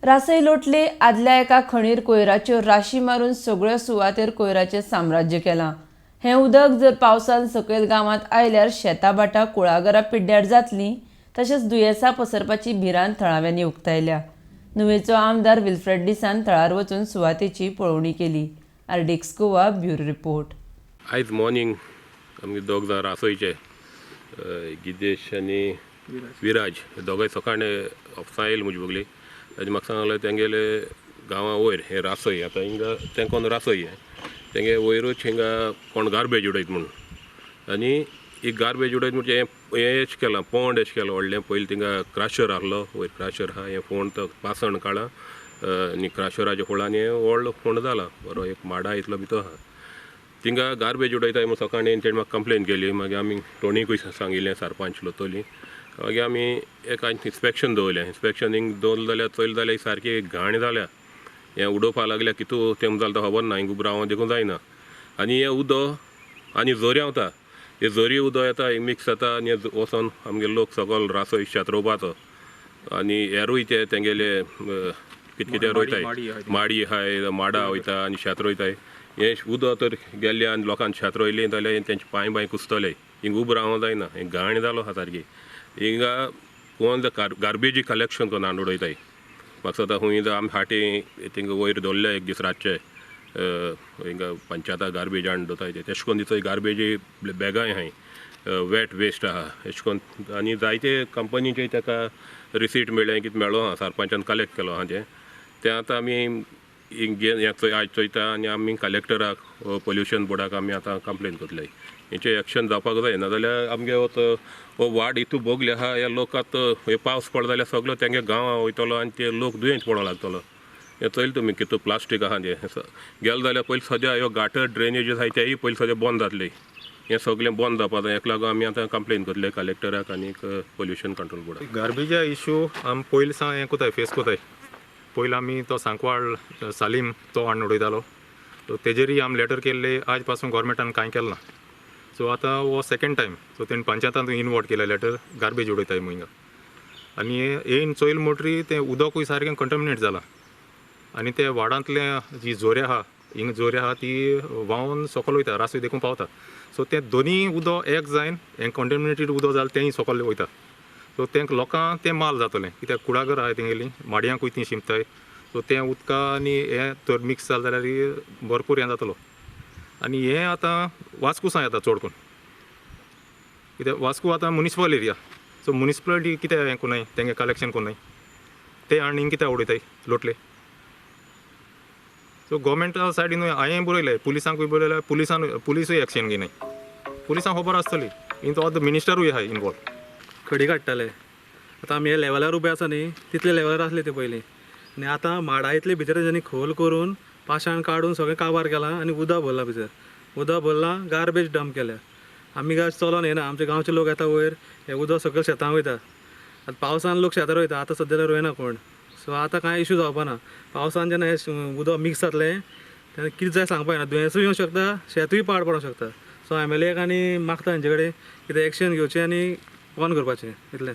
रासय लोटले आदल्या एका खणीर कोयराच्यो राशी मारून सगळ्यो सुवातेर कोयराचें साम्राज्य केलां. हें उदक जर पावसान सकयल गांवांत आयल्यार शेतां भाटां कुळागरां पिड्ड्यार जातलीं, तशेंच दुयेंसां पसरपाची भिरांत थळाव्यांनी उक्तायल्या. नुवेंचो आमदार विल्फ्रेड डिसान थळार वचून सुवातेची पळोवणी केली. RDX Goa bureau report. आयज मॉर्निंग आमगे दोग जाण रासोयचे, गिदेश आनी विराज, हे दोगांय सकाळीं ऑफिसां येयले म्हजे बगली आनी म्हाका सांगलें तेंगेले गांवा वयर हें रासय आतां हिंगा तेंकोन रासय हें तेंगे वयरूच हिंगा कोण गार्बेज उडयत म्हूण आनी एक गार्बेज उडयत म्हणजे हें हें एश केलां, पोंड एश केलां व्हडलें. पयलीं थिंगा क्राशर आहलो, वयर क्राशर आहा. हें फोंड तो पासण काडलां आनी क्राशराच्या फोंडान हें व्हडलो फोंड जाला बरो, एक माडा इतलो भितर आहा. थिंगा गार्बेज उडयताय म्हूण सकाळीं तेणें म्हाका कंप्लेन केली. मागीर आमी टोणीकूय सांगिल्लें, सरपंच लोतोली. मागीर आमी एक इन्स्पेक्शन दवरलें. इन्स्पेक्शन हिंग दवरलें जाल्यार चोयलें जाल्यार सारकी घाण जाल्या. हें उडोवपा लागल्या, कितू तेम जालें तो खबर ना. हिंग उबो रावों देखून जायना आनी हें उदक आनी जोऱ्यां वता, हे जोरी उदक येता, हिंग मिक्स जाता आनी हें वचोन आमगे लोक सकल रासय शेत रोवपाचो आनी हेरूय ते तेंगेले कितें कितें रोयताय, माडी आहाय, माडा वयता आनी शेत रोयताय. हें उदक तर गेल्लें आनी लोकांक शेत रोयलीं जाल्यार तेंचे पांय बांय कुसतले. हिंग उबो रावों जायना, हें घाण जालो आहा सारकी. हिंगा कोण गार्बेजी कलेक्शन करून हाडून उडयताय. म्हाका दिसता खूंय आमी फाटीं थिंगा वयर दवरले एक दीस रातचे, हिंगा पंचायता गार्बेज हाडून दवरताय ते, तेश कोन्न दिसता गार्बेजी बॅगांय आहाय, वेट वेस्ट आहा एश कोन्न. आनी जायते कंपनीचे ताका रिसीट मेळ्ळें, कितें मेळ्ळो आहा, सरपंचान कलेक्ट केलो आहा तें. तें आतां आमी हें चोय आयज चोयता आनी आमी कलेक्टराक, पोल्युशन बोर्डाक आमी आतां कंप्लेन करतले. हेचें एक्शन जावपाक जाय, नाजाल्यार आमगे हो वाड हितू भोगले आहा. हे लोक आतां हे पावस पडलो जाल्यार सगलो तेंगे गांवां वयतलो आनी ते लोक दुयेंत पडोंक लागतलो. हें चोयलें तुमी कितू प्लास्टीक आहा तें गेले जाल्यार पयलीं सद्या ह्यो गाटर ड्रेनेज आहाय तेय पयलीं सद्या बंद जातले. हें सगलें बंद जावपा जाय. हेका लागून आमी आतां कंप्लेन करतले कलेक्टराक आनी पोल्युशन कंट्रोल बोर्डाक. गार्बेजा इशू आमी पयलीं सावन हें कोताय, फेस कोताय. पयलीं आमी तो सांकवाळ सालीम तो हाडून उडयतालो, सो तेजेरूय आमी लेटर केल्ले. आज पासून गोवोरमेंटान कांय केलें ना. सो आतां हो सेकेंड टायम. सो तेणें पंचायतान इनवॉर्ड केलें लेटर, गार्बेज उडयताय म्हूण हिंगा. आनी येयन चोयल म्हणटरी तें उदकूय सारकें कंटामिनेट जालां आनी ते वाडांतलें जी जोऱ्या आहा, हिंगा जोऱ्या आहा ती व्हांवन सकयल वयता, रासय देखून पावता. सो तें दोनूय उदक एक जायन हें कंटामिनेटेड उदक जालें तेंय सकयल वयता. सो तें लोकांक तें माल जातलें, कित्याक कुळागर आहाय तेंगेलीं, माडयांकूय तीं शिंपताय. सो तें उदका आनी हें तर मिक्स जालें जाल्यार भरपूर हें जातलो. आनी हें आतां वास्को सावन येता चड करून, कित्याक वास्को आतां मुनिसिपल एरिया. सो मुनिसिपलिटी कित्याक हें कोन्नाय, तेंगे कलेक्शन कोन्नाय, ते आनी हिंग कित्याक उडयताय लोटले. सो गोवोरमेंटा सायडीन हांवें बरयलें, पुलिसांकूय बरयलें, पुलिसान पुलिसूय एक्शन घेयनाय. पुलिसांक खबर आसतली, हिंग तो मिनिस्टरूय आहाय इनवॉल्व. खडी काडटाले, आतां आमी हे लेवलार उबे आसा न्ही तितले लेवलार आसले ते पयलीं. आनी आतां माडा इतले भितर तेंच्यांनी खोल करून पाशाण काडून सगळें काबार केलां आनी उदक भरलां भितर, उदक भरलां, गार्बेज डंप केल्या. आमी काय चलोन येना, आमचे गांवचे लोक येता वयर, हें उदक सगळें शेतां वयता. आतां पावसान लोक शेतां रोयता, आतां सद्या रोयना कोण. सो आतां कांय इशू जावपा ना. पावसान जेन्ना हें उदक मिक्स जातलें तेन्ना कितें जाय सांगपा येना, दुयेंसूय येवंक शकता, शेतूय पाड पडोंक शकता. सो एम एल एक आनी मागता हेंचे कडेन कितें एक्शन घेवचें आनी बंद करपाचें, इतलेंच.